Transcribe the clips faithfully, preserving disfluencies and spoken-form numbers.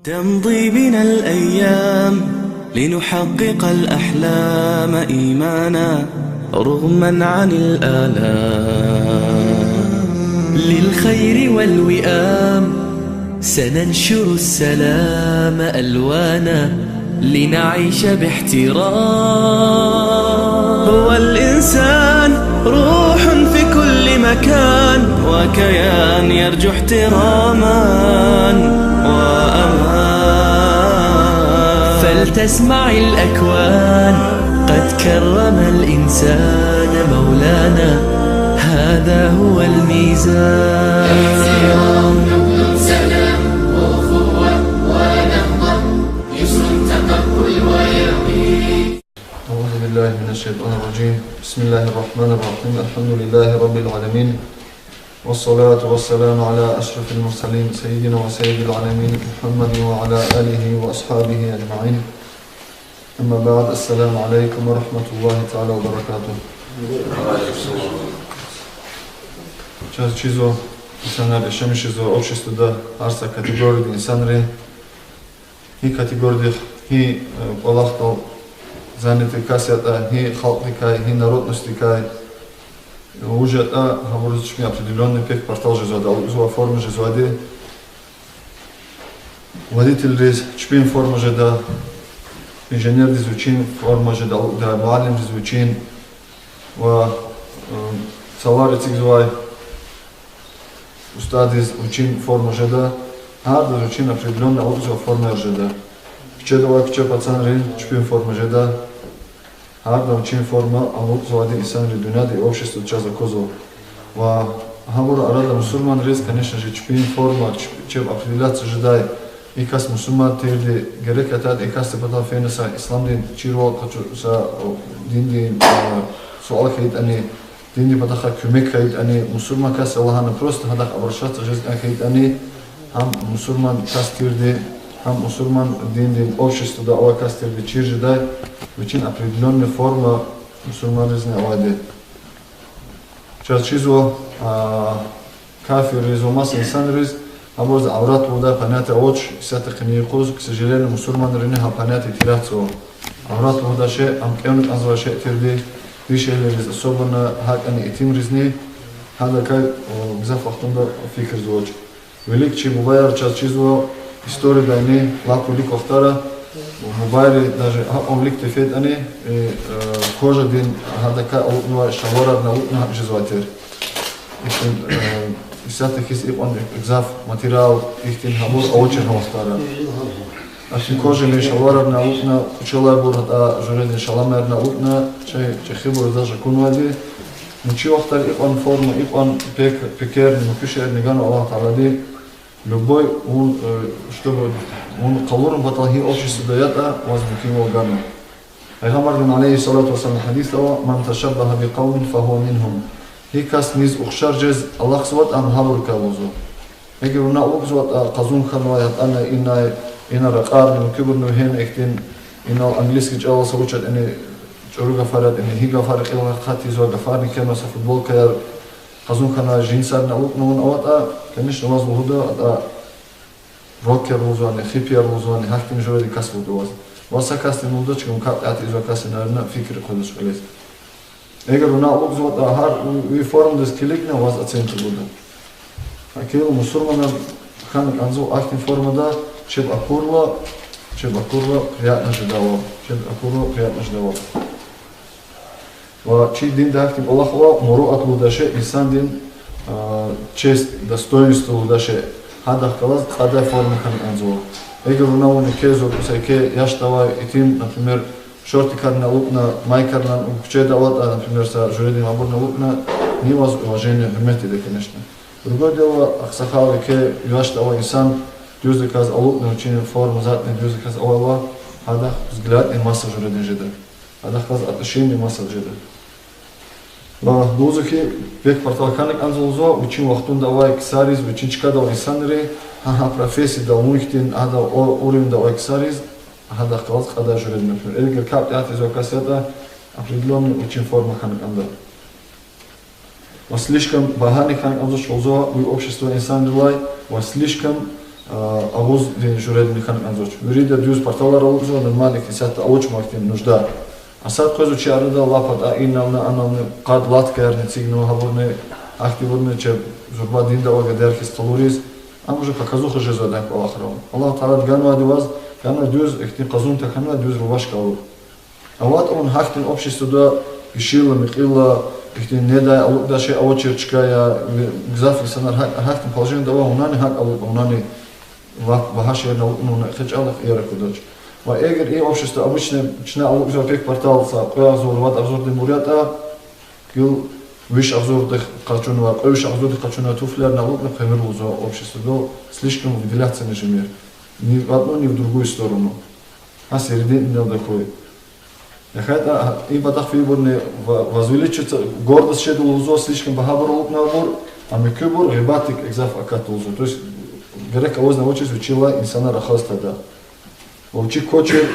تمضي بنا الأيام لنحقق الأحلام إيمانا رغما عن الآلام. للخير والوئام سننشر السلام ألوانا لنعيش باحترام. هو الإنسان روح في كل مكان وكيان يرجو احتراما وأمان. فلتسمع الأكوان قد كرم الإنسان مولانا، هذا هو الميزان. احترام، حب، سلام، أخوة ونهضة، يسر تقبل ويقين. أعوذ بالله من الشيطان الرجيم. بسم الله الرحمن الرحيم. الحمد لله رب العالمين. والصلاة والسلام على أشرف المرسلين سيدنا وسيد العالمين محمد وعلى آله وأصحابه أجمعين. أما بعد، السلام عليكم ورحمة الله تعالى وبركاته. Чаз чизва, инсанар яшамиш жезва обществода, гьар са категориядин инсанри, гьи категориядихъ, гьи, э, кӀвалахдал занятый кас ятӀа, гьи халкьдикай, гьи народностдикай, э, вуж ятӀа, гьабуруз чпин определённый пек-партал жезвайди, алукӀзавай форма жезвайди. Водительриз чпин форма жеда, инженердиз вичин форма жеда алукӀдай, муаллимриз вичин ва, э, цлар эцигзавай устӀардиз вичин форма жеда, гьардаз вичин определённый алукӀзавай формаяр жеда. Куьчеда авай куьче пацанриз чпин форма жеда. Гьардан вичин форма алукӀзавайди инсанри дуьньяда и общество чаз аквазва. Ва гьабурун арада мусурманриз, конечно же, чпин форма, чп-, чеб определяться жедай, и кас мусурман тирди, герек ятӀа и касдин патав фена са исламдин чирвал къачу-, са, о, диндин, э, суал хьайитӀани, диндин патахъай куьмек хьайитӀани, мусурман кас я лагьана просто гьадахъ обращаться жез кӀан хьайитӀани, гьам мусурман кас тирди, гьам мусурман диндин обществода авай кас тирди чир жедай вичин определённый форма мусурманризни авайди. Чаз чизва, а, кафирриз ва маса инсанриз, абуруз аврат лугьудай понятие авач, исятда къенин юкъуз, к сожалению, мусурманрини гьа понятие теряться ава. Аврат лугьудай шей ам кӀевна кӀанзавай шей тирди, дишегьлийриз особенно, гьакӀни итимризни, гьадакай, о, гзаф вахтунда фикирзавач. Вилик чи бубаяр чаз чизва, историядайни лап вилик вахтара, бубайри даже гьакьван вилик тефейтӀани, э, кожадин гьадакай алукӀнавай шалварарни алукӀна гьакӀ жезвай тир. Ихьтин, э, исятда хьиз икьван гзаф материал, ихьтин гьабур авачир гьа вахтара. Ахьтин кожадин шалварарни алукӀна, кӀвачелайбур, гьатӀа жуьредин шаламарни алукӀна, чай чӀехибур даже акунвайди. Ну, чи вахтара икьван форма, икьван пек-, пекерни, муькуь шейэрни ганва Аллагь Таалади. Любой вун, э, чтобы вун къалурун патал гьи обществода ятӀа, ваз мумкинвал ганва. Пайгъамбардин, عليه الصلاة والسلام, гьадисда ава: من تشبه بقوم فهو منهم. Гьи кас низ ухшар жез алахъзаватӀа, ам гьабурукай я лугьузва. Эгер вуна алукӀзаватӀа, къазун хьанвай, атӀана инай, ина ракьарни, муькуьбурни вегьена ихьтин, инал английский чӀалал са вуч ятӀани, чӀуру гафар ятӀани, гьи гафар кьил гьатзава, гафарни кхьенва, са футболкаяр, къазун хьанвай джинсарни алукӀна вуна аватӀа, конечно, ваз лугьуда, атӀа рокер лугьузвани, хиппияр лугьузвани, гьахьтин жуьредин кас лугьуда ваз. Ваз са касдин лугьудач, капӀ тӀейтӀа ийизвай касдин, наверное, фикир хъведач кьилиз. Эгер вуна алукӀзаватӀа, гьар ви, ви формадиз килигна, ваз оценка гуда. Гьакӏ хьайила мусурманар хьана кӀанзава ахьтин формада, чеб акурла, чеб акурла приятно жедайвал, чеб акурла приятно жедайвал. Ва чи динда ахьтин кӀвалах ава, муруат лугьудай шей, инсандин, а, честь, достоинство лугьудай шей. Гьадахъ галаз кьадай форма хьана кӀанзава. Эгер вуна вун еке зурба, са еке яшда авай итим, например, шортикарни алукӀна, майкарни куьчеда аватӀа, например, са жуьредин абурни алукӀна, ни ваз уважение, гьуьрмет ийида, конечно. Другое дело, агъсакъал, еке яшда авай инсан дуьздаказ алукӀна, вичин форма затӀни дуьздаказ авайла, гьадахъ взглядни маса жуьредин жеда. Гьадахъ галаз отношение маса жеда. Ва лугьузва хьи, пек-партал хьана кӀанзава лугьузва вичин вахтунда авай ксариз, вичин чкада авай инсанри, гьа, гьа профессияда, вун хьтин, гьада о уровеньда авай ксариз, гьадахъ галаз кьадай жуьредин, например. Эгер капӀ тӀейтӀа ийизвай кас ятӀа, определённый вичин форма хьана кӀанда. Ва слишком багьани хьана кӀанзавач лугьузва ви общество инсанрилай, ва слишком агъуздин жуьредин хьана кӀанзавач. Вирида дуьз парталар алукӀзава, нормальный, ихьтин сятда авач ма ихьтин нужда. А сад къвезва чи арада лап атӀа инални, анални, къад латкаяр эцигнава, гьабурни, ахьтинбурни чеб зурба динда авай гадаяр хьиз къалуриз. Ам уже показуха жезва адан кӀвалахрал. Аллагь Таалади ганвайди ваз, ганвай дуьз ихьтин къазун тахьанвай дуьз рубашка алукӀ. АватӀа вун гьахьтин обществода гишила, мекьила, ихьтин недай алукӀдай шей авачир чка я, гзаф инсанар гьа-, гьахьтин положениеда ава, вунани гьакӀ алукӀ, вунани лап багьа шейэрни алукӀна, вуна экъечӀайла иер аквадач. Ва эгер и общество обычный чна алукӀзавай пек партал са кьве агъзур, вад агъзурдинбур ятӀа, гила виш агъзурдихъ къачунвай, кьве виш агъзурдихъ къачунвай туфлиярни алукӀна, хъуьмир лугьузва обществодал, слишком выделяться жемир. Ни в одну, ни в другую сторону. Гьа серединный такой. ЯхътӀа и патахъ фейибурни ва-, возвеличиваться, гордость жеда лугьузва, слишком багьабур алукӀнавайбур, а муькуьбур гъибатдик гзаф акатда лугьузва. То есть герек авазни авачиз вичелай инсанар рахаз тада. Вичи квачир,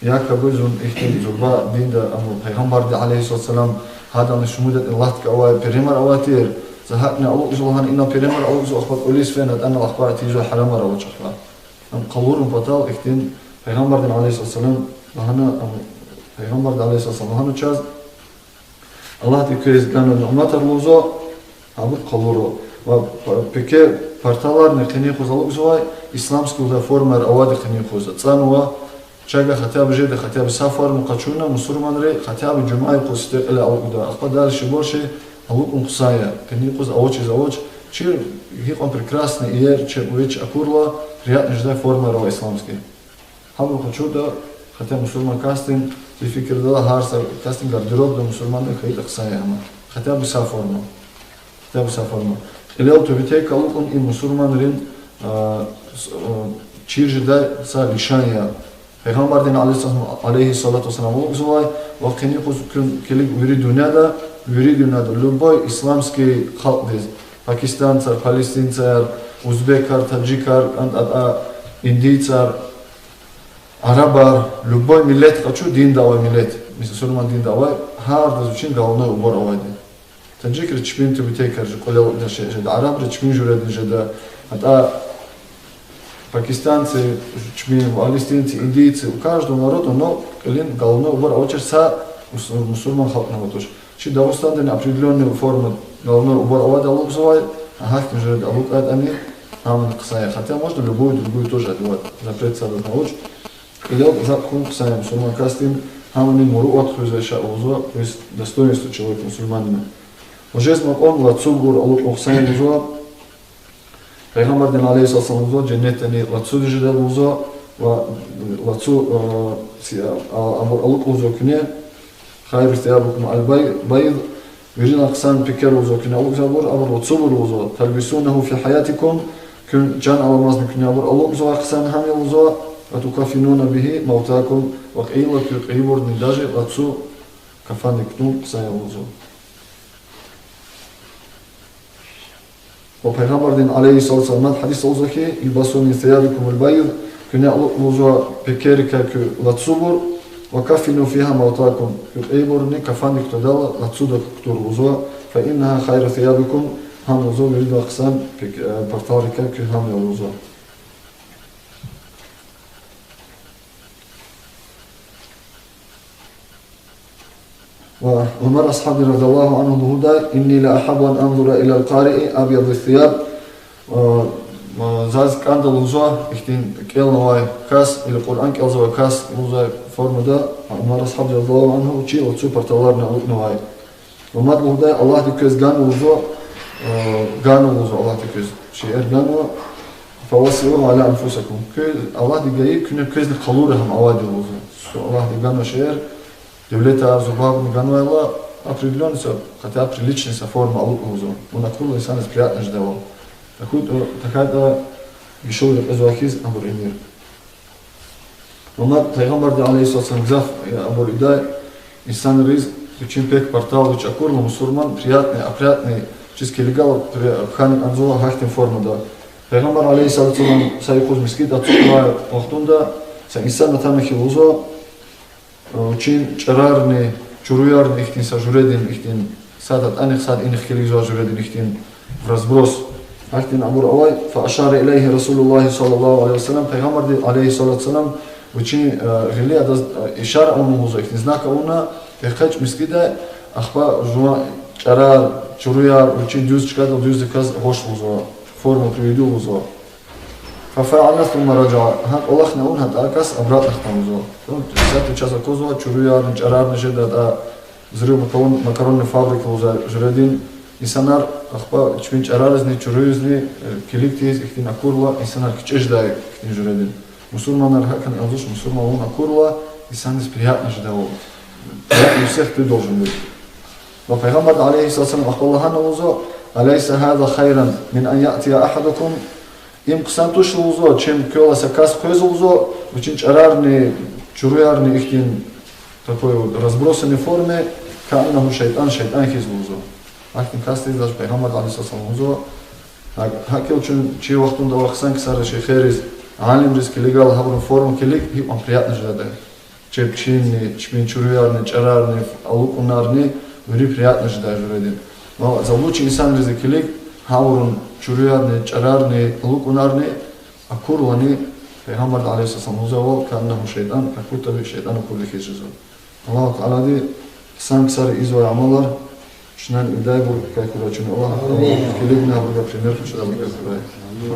якобы зун ихьтин зурба динда, амма Пайгъамбарди, عليه الصلاة والسلام, гьадани шумуд ятӀани латка авай, перемар авай тир, за гьакӀни алукӀзава лагьана, инал перемар алукӀзава, ахпа кӀвализ фена, атӀана ахпа тийизвай хӀарамар авач ахпа. Ам къалурун патал ихьтин Пайгъамбардин, عليه الصلاة والسلام, лагьана, ам Пайгъамбарди, عليه الصلاة والسلام, лагьана чаз, Аллагьди квез ганвай няматар лугьузва, абур къалурун. Ва п-, пеке парталарни къенин юкъуз алукӀзавай, исламский лугьудай формаяр авайди къенин юкъуз ацӀанва, чавай хотя бы жеда, хотя бы са форма къачуна, мусурманри хотя бы жуьмя юкъуз сифте кьиле алукӀда. Ахпа дальше больше алукӀун хъсан я, къенин юкъуз авачиз авач, чир гьикьван прекрасный иер, чи вич акурла, приятный жедай формаяр ава исламский. Гьабур къачуртӀа, хотя мусурман касдин, зи фикирдалди, гьар са касдин гардеробда мусурмандин хьайитӀа хъсан я гьам. Хотя бы са форма. Хотя бы са форма. Кьилел тюбетейка алукӀун и мусурманрин чир жедай са лишан я. Пайгъамбардин, عليه الصلاة والسلام, алукӀзавай, ва къенин юкъуз куьн килиг вири дуьньяда, вири дуьньяда, любой исламский халкьдиз, пакистанцар, палестинцаяр, узбекар, таджикар, а, а, индийцар, арабар, любой миллет къачу, динда авай миллет, мисал, мусурман динда авай, гьардаз вичин головной убор авайди. Таджикри чпин тюбетейкар жеда, кьилел жеда, арабри чпин жуьредин жеда, атӀа пакистанцы, чпин, палестинцы, индийцы, у каждого народа, но кьилин головной убор авачир са мус-, мусурман халкьни авайди туш. Чи Дагъустандани определённая форма головной убор авайди алукӀзавай, гьахьтин жуьреда алукӀайтӀани, гьамни хъсан я. Хотя можно любую другую тоже одевать, запрет садазни авач. Кьилел гзаф хьун хъсан я мусурман касдин, гьамни муруват хуьзвай шей лугьузва, то есть достоинство человека мусульманина. Ва жезмай кьван лацубур алукӀун хъсан я лугьузва. Пайгъамбардин, عليه الصلاة والسلام, лугьузва, женнетдани лацуди жеда лугьузва, ва лацу, а, абур алукӀ лугьузва куьне, خير ثيابكم البيض, виридалай хъсан пекер лугьузва куьне алукӀзавайбур, абур лацубур лугьузва, تلبسونه في حياتكم, куьн чан аламазни куьне абур алукӀзавай хъсан гьам я лугьузва, وتكفنون به موتاكم, ва кьейила куь кьейибурни даже лацу, кафандик кутун хъсан я лугьузва. Ва Пайгъамбардин, عليه الصلاة والسلام, гьадис лугьузва хьи, البسوا من ثيابكم البيض, куьне алукӀ лугьузва пекерикай куь лацубур, وكفنوا فيها موتاكم, куь кьейибурни кафандик кутадайла лацуда кутур лугьузва, فإنها خير ثيابكم, гьам лугьузва виридалай хъсан пек-, э, парталрикай куь гьам я лугьузва. Ва Умар асгьабди, رضي الله عنه, лугьудай: إني لأحب أن أنظر إلى القارئ أبيض الثياب, заз кӀанда лугьузва ихьтин кӀелнавай кас, или Къуръан кӀелзавай кас лугьузвай формада, Умар асгьабди, رضي الله عنه, чи лацу парталарни алукӀнавай. Ва мад лугьудай: Аллагьди квез ганва лугьузва, ганва лугьузва Аллагьди квез, шейэр ганва, فوسعوا على أنفسكم, квез Аллагьди гайи, куьне квезни къалура гьам авайди лугьузва. Аллагьди ганва шейэр, девлетар, зурбабурни ганвайла, определённый са, хотя бы приличный са форма алукӀ лугьузва. Вуна акурла инсандиз приятно жедайвал. ТахьайтӀа, тахьайтӀа гишила рекьизвай хьиз абур ийимир. Ва мад Пайгъамбарди, عليه الصلاة والسلام, гзаф абур ийидай инсанриз, вичин пек партал вич акурла, мусурман, приятный, опрятный, чиз килигайла при-, хьана кӀанзава гьахьтин формада. Пайгъамбар, عليه الصلاة والسلام, са юкъуз мискӀинда ацукьнавай вахтунда са инсан атана хьи лугьузва, вичин чӀарарни, чуруярни ихьтин са жуьредин, ихьтин сад атӀаних, сад иних килигзавай жуьредин ихьтин в разброс. Гьахьтин абур авай, فأشار إليه رسول الله صلى الله عليه وسلم, Пайгъамбарди, عليه الصلاة والسلام, вичин, э, гъили адаз, э, ишара авуна лугьузва, ихьтин знак авуна, экъечӀ мискӀиндай, ахпа жуван чӀарар, чуруяр вичин дуьз чкадал дуьздаказ гъваш лугьузва, в форму приведи лугьузва. ففعل ثم رجع, гьа кӀвалахни авуна, гьатта а кас обратно хтанзава. Ну, десятый час аквазва, чуруярни, чӀарарни жеда, а взрывмакарон-, макаронный фабрика лугьузва жуьредин. Инсанар ахпа чпин чӀараризни, чуруязни, э, килигиз, ихьтин акурла, инсанар кичӀе жедай ихьтин жуьредин. Мусурманар гьакӀ хьана лугьуз, мусурман авун акурла, инсандиз приятно жедайвал. Приятно у всех ты должен быть. Ва Пайгъамбарди, عليه الصلاة والسلام, ахпа лагьана лугьузва: أليس هذا خيرا من أن يأتي أحدكم Им хъсан туш лугьузва, чем квелай са кас къвезва лугьузва, вичин чӀарарни, чуруярни ихьтин такой вот разбросанной форме, كأنه شيطان, шайтӀан хьиз лугьузва. Ахьтин касдиз даже Пайгъамбар, عليه الصلاة والسلام, лугьузва, гьа-, гьакӀ хьайила чун чи вахтунда авай хъсан ксариз, шейхериз, алимриз килигайла, гьабурун форма килиг, гьикьван приятно жедайди я. Чеб чинни, чпин чуруярни, чӀарарни, алукӀунарни, вири приятно жедай жуьредин. Ва заблудший инсанриз килиг, гьабурун чуруярни, чӀарарни, алукӀунарни акурлани, Пайгъамбарди, عليه الصلاة والسلام, лугьузвайвал, كأنه شيطان, как будто бы шейтӀан акурди хьиз жезва. Аллагьу Таалади хъсан ксари ийизвай амалар чнани ийидайбур кай хьурай чун, Аллагь. Амин. Килигна абурувай пример къачудайбур кай хьурай.